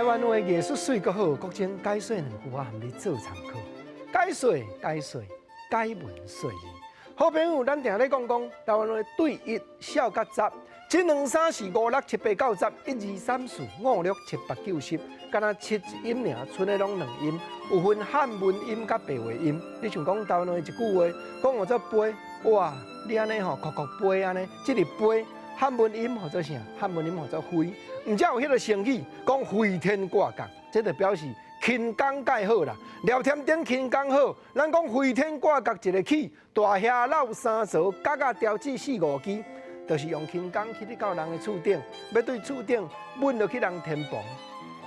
灣話藝術媠閣好，國珍解說兩句話含你做參考。解說解說解文說字。好朋友，咱定咧講講台灣話對一數佮十，一兩三四五六七八九十，一二三四五六七八九十，敢若七音爾，賰的攏兩音，有分漢文音佮白話音。你像講台灣話一句話，講號做飛，哇，你按呢吼，硞硞飛按呢，這個飛漢文音號做啥？漢文音號做飛。毋才有彼个成語講飛天掛角，這就表示輕功蓋好啦。廖添丁輕功好，咱講飛天掛角一个起，大廈樓三層，角仔雕子四五支，就是用輕功去到人的厝頂，欲對厝頂穩落去人天棚，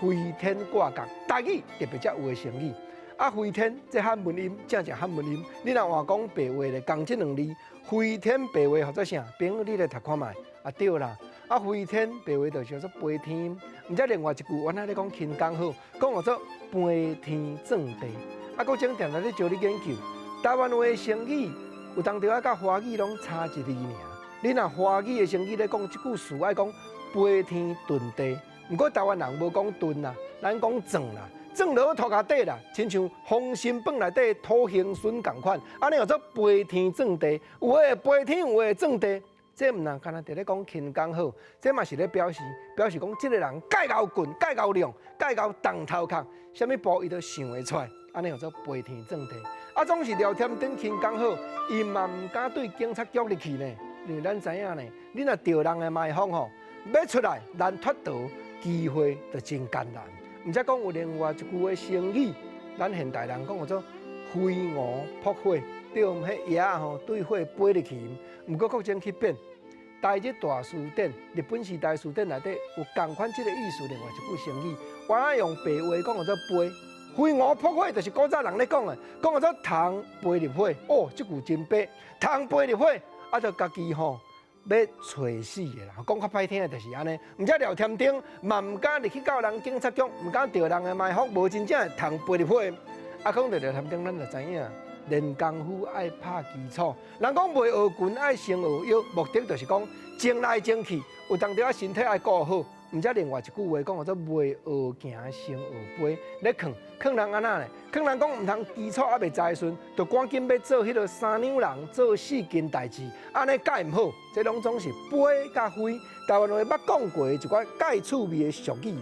飛天掛角，台語特別才有的成語。啊，飛天這漢文音，正正漢文音。你若換講白話咧，仝這兩字，飛天白話號做啥？朋友你來讀看覓？啊對啦，啊飛天白話就叫做飛天。毋才另外一句，原來咧講輕功好，講號做飛天撞地。啊，閣種定定咧招你研究，台灣話的成語有當時仔佮華語攏差一字爾。你若華語的成語咧講這句詞愛講飛天遁地，毋過台灣人無講遁啦，咱講撞啦。撞落塗跤底啦，親像《封神榜》內底土行孫仝款，按呢號做飛天撞地，有的飛天，有的撞地，這毋但干焦佇咧講輕功好，這嘛是咧表示表示講這个人蓋𠢕棍、蓋𠢕量、蓋𠢕重頭殼，啥物步伊都想會出來，按呢號做飛天撞地。啊，總是廖添丁輕功好，伊嘛毋敢對警察局入去呢，因為咱知影呢，你若著人的埋伏吼，欲出來難脫逃機會就真艱難。毋才講有另外一句話成語，咱現代人講號做飛蛾撲火，對毋？彼蛾仔吼對火飛入去。毋過國珍去變，台日大辭典，日本時代辭典內底有仝款這个意思，另外一句成語，原來用白話講號做飛，飛蛾撲火，就是古早人咧講的，講號做蟲飛入火。哦，這句真白，蟲飛入火，啊，就家己吼欲揣死的啦，講較歹聽的就是按呢。毋才廖添丁嘛毋敢入去到人警察局，毋敢著人的埋伏，無真正會蟲飛入火。啊，講著廖添丁，咱就知影，練功夫愛拍基礎。人講袂學拳愛先學腰，目的就是講爭來爭去，有當時仔身體愛顧好。毋才另外一句話講號做袂學行先學飛，咧勸勸人按怎咧？勸人講毋通基礎猶未知的時陣，就趕緊欲做彼个三兩人做四件代誌，按呢蓋毋好。這攏總是飛佮飛，台灣話捌講過的一寡蓋趣味的俗語啦。